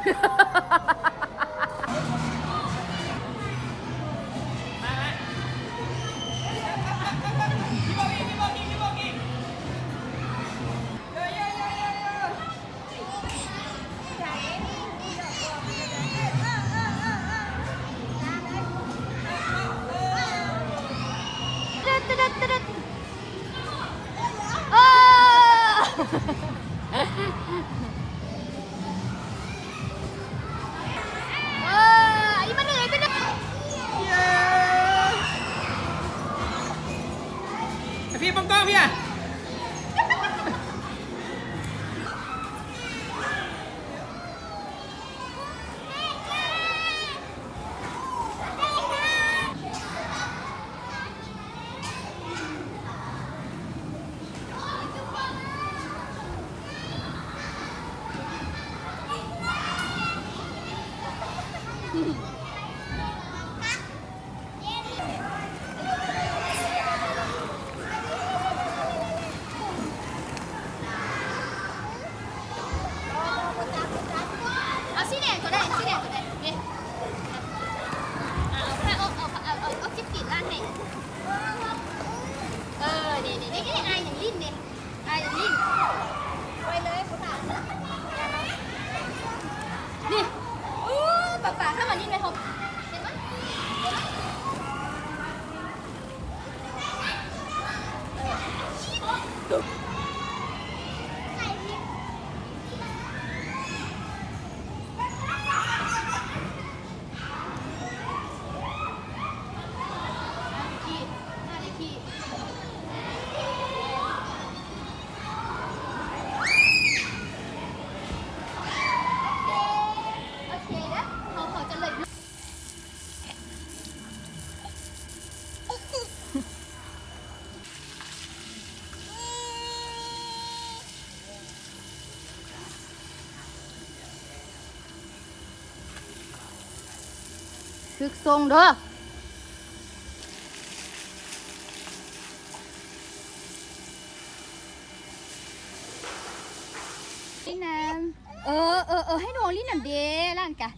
ເອີ ເອີ ອີກມັນເລີຍ ເປັນ ເຢ້ ພີ່ ເບິ່ງກ້ອງ ພີ່ອະ. ເອົາສີແດງກໍໄດ້ ສີແດງກໍໄດ້ ນີ້ ເອົາ ເອົາ ເອົາ ເອົາ ເອົາ ເອົາຈິບຕີນລ້າງໃຫ້ ເອີ ນີ້ ນີ້ ນີ້ ອ້າຍຍັງຫຼິ້ນເດ້ ອ້າຍຍັງຫຼິ້ນ ໄປເລີຍ ນີ້ ໂອ້ ປາປາ ຖ້າມາຫຼິ້ນໃນຫ້ອງ ເຫັນບໍ່? ໂອເຄເດີ ເຮົາ ເຮົາຈະເລີຍ ຖືກສົ່ງເດີ ຫຼິ້ນນຳ ເອີ ເອີ ເອີ ໃຫ້ນ້ອງຫຼິ້ນນຳເດ້ ຫຼານກະ.